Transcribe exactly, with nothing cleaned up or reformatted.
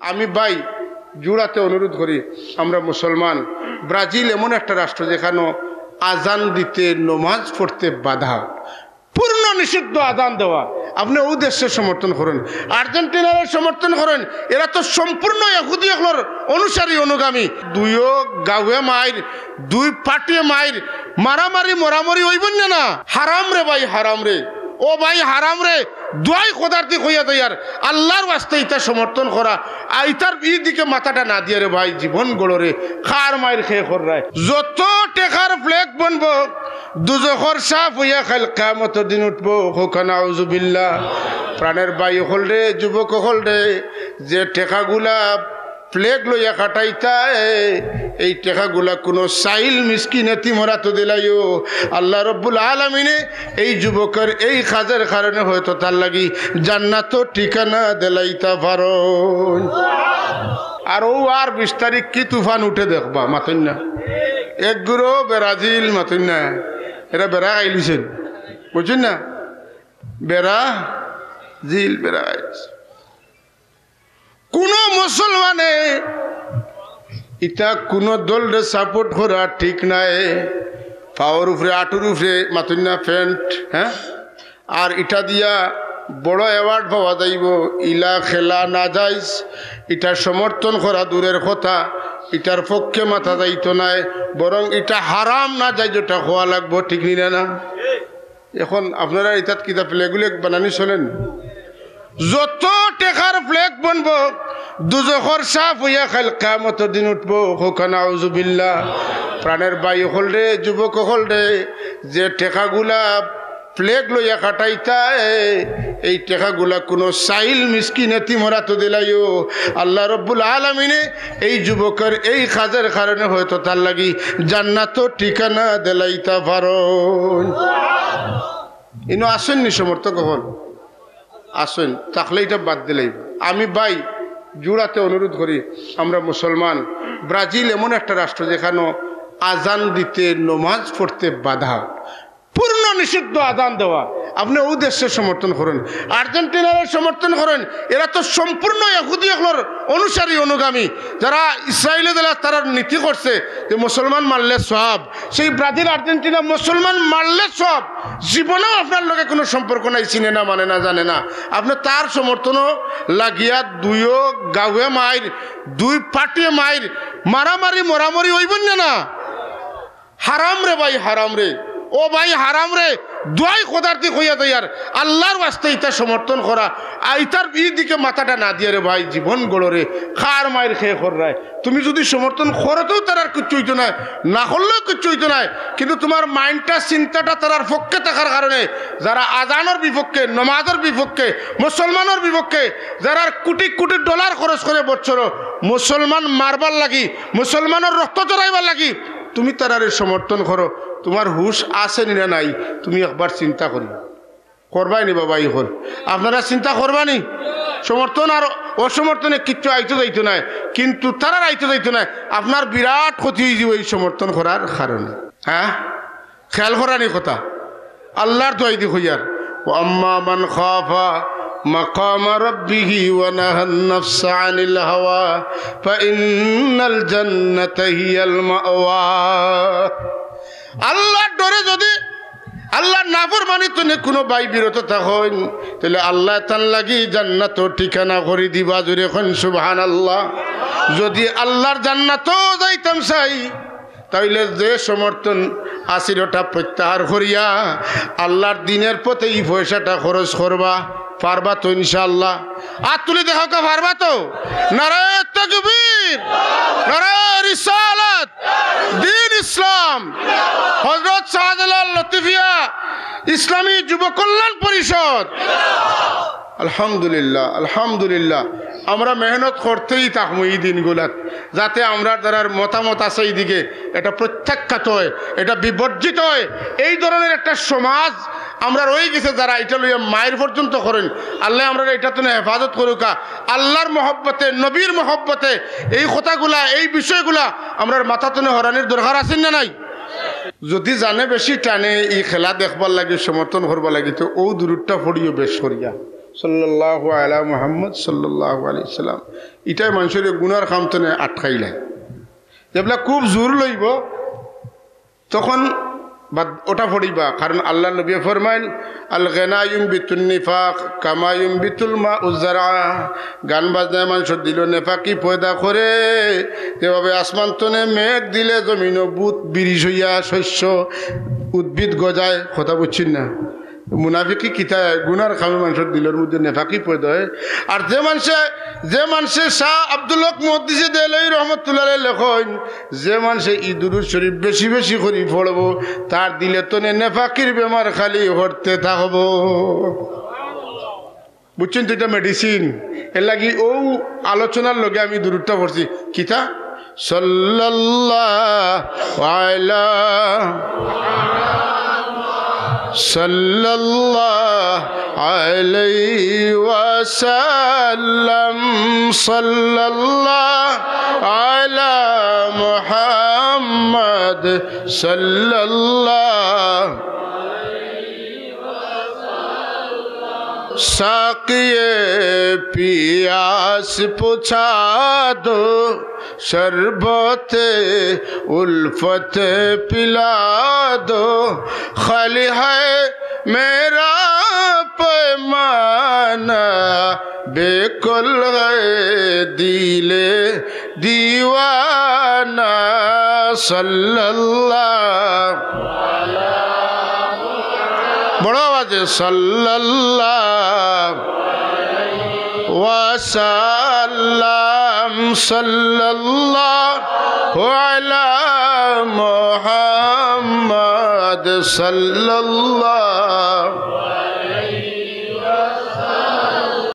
আমি ভাই জোড়াতে অনুরোধ করি, আমরা মুসলমান, ব্রাজিল এমন একটা রাষ্ট্র যেখানে আজান দিতে, নমাজ পড়তে বাধা, পূর্ণ নিষিদ্ধ আজান দেওয়া। আপনে অউ দেশরে সমর্থন করইন, আর্জেন্টিনারে সমর্থন করইন, এরা তো সম্পূর্ণ ইহুদি অকলর অনুসারী, অনুগামী। দুইও গাউয়ে মাইর, দুই পার্টিয়ে মাইর, মারামারি মরামারি অইবো না? না, হারাম রে ভাই, হারাম রে। ও ভাই, হারাম রে। দোয়াই খোদার দি কইয়া যাইয়ার, আল্লার ওয়াস্তে ইতা সমর্থন করা, আর ইতার ই দিকে মাথাটা না দিয়া রে ভাই, জীবন গড়রে, কার মাইর কে কররায়। যত টেকার ফ্ল্যাগ বনবো, দুজখর সাপ অইয়া কাইল কিয়ামতর দিন উঠবো। কউক্কা নাউজুবিল্লাহ। প্রাণের ভাই অকলরে, যুবক অকলরে, যে টেকাগুলা ফ্ল্যাগ লইয়া খাটাইতায়, এই টেকাগুলা কুনু সাইল মিসকিন এতিমর আতো দিলাইও। আল্লাহ রব্বুল আলামিনে এই যুবকর এই কাজের কারণে হয়তো তার লাগি জান্নাতো ঠিকানা দিলাইতা পারইন। আর অউ আর বিশ তারিখ কি তুফান উঠে দেখবা, মাতইন না। এক গুরু ব্রাজিল, মাতইন না, এরা বেড়া খাইলিছইন, বুঝছইন না? ব্রাজিল বেড়া খাইলিছইন। কুনু মুসলমানে ইতা কুনু দলরে সাপোর্ট করা ঠিক নায়। পাওর উপরে, আটুর উপরে, মাতইন না, প্যান্ট, হ্যাঁ? আর ইটা দিয়া বড় অ্যাওয়ার্ড পাওয়া যাইবো, ইলা খেলা নাজাইজ। ইটা সমর্থন করা দূরের কথা, ইটার পক্ষে মাতা যাইতো নায়, বরং ইটা হারাম নাজাইজ, ইটা কওয়া লাগবো, ঠিক নি না? না, এখন আপনারা ইতাত কিতা ফ্ল্যাগ উল্যাগ বানানি চলেন? যত টেকার ফ্ল্যাগ বনবো, দুজখর সাপ অইয়া কাইল কিয়ামতর দিন উঠবো। কউক্কা নাউজুবিল্লাহ। প্রাণের ভাই অকলরে, যুবক অকলরে, যে টেকাগুলা ফ্ল্যাগ লইয়া খাটাইতায়, এই টেকাগুলা কুনু সাইল মিসকিন এতিমর আতো দিলাইও। আল্লাহ রব্বুল আলামিনে এই যুবকর এই কাজের কারণে হয়তো তার লাগি জান্নাতো ঠিকানা দিলাইতা পারইন। ইনো আছইন নি সমর্থক অকল? আছইন, তাইলে ইটা বাদ দিলাইবা। আমি ভাই জোড়াতে অনুরোধ করি, আমরা মুসলমান, ব্রাজিল এমন একটা রাষ্ট্র যেখানে আজান দিতে, নমাজ পড়তে বাধা, পূর্ণ নিষিদ্ধ আজান দেওয়া। আপনে অউ দেশরে সমর্থন করইন, আর্জেন্টিনারে সমর্থন করইন, এরা তো সম্পূর্ণ ইহুদি অকলর অনুসারী, অনুগামী। যারা ইসরায়েলে যারা তারার নীতি করছে যে মুসলমান মারলে সওয়াব, সেই ব্রাজিল, আর্জেন্টিনা মুসলমান মারলে সওয়াব, জীবনেও আপনার লগে কুনু সম্পর্ক নাই, চিনে না, মানে না, জানে না। আপনে তার সমর্থনও লাগিয়া দুইও গাউয়ে মাইর, দুই পার্টিয়ে মাইর, মারামারি মরামারি অইবো না? না, হারাম রে ভাই, হারাম রে। ও ভাই, হারাম রে। দোয়াই খোদার দি কইয়া যাইয়ার, আল্লার ওয়াস্তে ইতা সমর্থন করা, আর ইতার ই দিকে মাথাটা না দিয়া রে ভাই, জীবন গড়রে, কার মাইর কে কররায়। তুমি যুদি সমর্থন করো তেউ তারার কিচ্ছু অইতো নায়, না করলেও কিচ্ছু অইতো নায়, কিন্তু তুমার মাইন্ডটা, চিন্তাটা তারার পক্ষে থাকার কারণে, যারা আজানর বিপক্ষে, নমাজর বিপক্ষে, মুসলমানর বিপক্ষে, যারার কুটি কুটি ডলার খরচ করে বছরো মুসলমান মারবার লাগি, মুসলমানর রক্ত ঝরাইবার লাগি, তুমি তারারে সমর্থন করো। তুমার হুশ আছে নি না নাই, তুমি একবার চিন্তা করি। করবায় নি বাবা, ই অকল আপনারা চিন্তা করবা নি? সমর্থন আর অসমর্থনে কিচ্ছু আইতো যাইতো নায়, কিন্তু তারার আইতো যাইতো নায়। আপনার বিরাট ক্ষতি অইযিবো এই সমর্থন করার কারণে। হ্যাঁ, খেয়াল করা নি কথা। আল্লার দোয়াই দি কইয়ার, "ওয়া আম্মা মান খাফা মাকামা রাব্বিহি ওয়া নাহান নাফসা আনিল হাওয়া ফাইন্নাল জান্নাতা হিয়াল মাওয়া।" আল্লার ডরে যুদি আল্লার নাফরমানি তনে কুনু ভাই বিরত থাকইন, তাইলে আল্লায় তান লাগি জান্নাতো ঠিকানা করি দিবা। জোরে কইন সুবহানাল্লাহ। যুদি আল্লার জান্নাতো যাইতাম চাই, তাইলে যে সমর্থন আছিল ওটা প্রত্যাহার করিয়া আল্লার দিনের পথে ই পয়সাটা খরচ করবা, পারবা তো ইনশাআল্লাহ? আত তুলি দেখাউক্কা, পারবা তো? নারায়ে তাকবীর, নারায়ে রিসালাত, দ্বীন ইসলাম, হযরত শাহজালাল লতিফিয়া ইসলামী যুব কল্যাণ পরিষদ। আলহামদুলিল্লাহ, আলহামদুলিল্লাহ। আমরা মেহনত করতেউ থাকমু ই দিনগুলাত, যাতে আমরার যারার মতামত আছে ইদিকে, এটা প্রত্যাখ্যাত অয়, এটা বিবর্জিত অয়। এই ধরনের একটা সমাজ আমরার অইগেছে, যারা ইটা লইয়া মাইর পর্যন্ত করইন। আল্লায় আমরারে ইটা তনে হেফাজত করউক্কা। আল্লার মহব্বতে, নবীর মহব্বতে এই কথাগুলা, এই বিষয়গুলা আমরার মাথা তনে হরানির দরকার আছে না নাই? যুদি জানে বেশি টানে ই খেলা দেখবার লাগি, সমর্থন করবার লাগি, তে অউ দুরুদটা পড়িও বেশ করিয়া। সাল্লাল্লাহু আলা মুহাম্মদ সাল্লাল্লাহু আলাইহি সাল্লাম। ইটায় মানষরে গুনার কাম তনে আটকাইলায়। যেবলা খুব জোর লইবো, তখন বাদ ওটা পড়িবা। কারণ আল্লার নবীয়ে ফরমাইন, "আল গানা ইউনবিতুন নিফাক কামা ইউনবিতুল মাউ জারআ।" গান বাজনায় মানষর দিলো নেফাকি পয়দা করে, যেভাবে আসমান তনে মেঘ দিলে জমিনো বুত বিরিশ অইয়া শস্য উদ্ভিদ গজায়। কথা বুঝছইন না? মুনাফিকি কিতা? গুনার কামে মানষর দিলর মধ্যে নেফাকি পয়দা অয়। আর যে মানষে, যে মানষে শাহ আব্দুল হক মুহাদ্দিসে দেহলভী রহমতুল্লাহ আলাইহি লেখইন, যে মানষে ই দুরুদ শরীফ বেশি বেশি করি পড়বো, তার দিলে তনে নেফাকির বেমার খালি হরতে থাকবো। বুঝছইন তো, ইটা medicine। এরলাগি অউ আলোচনার লগে আমি দুরুদটা পড়ছি। কিতা? সাল্লাল্লাহু আলা, সাল্লাল্লাহু আলাইহি ওয়াসাল্লাম, সাল্লাল্লাহু আলা মুহাম্মদ, সাল্লাল্লাহু। সাকিয়ে পিয়াস বুঝা দো, শরবতে উলফত পিলা দো, খালি হ্যায় মেরা পয়মানা, বেকুল হ্যায় দিলে দিওয়ানা। সাল্লাল্লাহু, বড় আওয়াজে, সাল্লাল্লাহু ওয়াসাল্লাম, সাল্লাল্লাহু আলা মুহাম্মদ, সাল্লাল্লাহু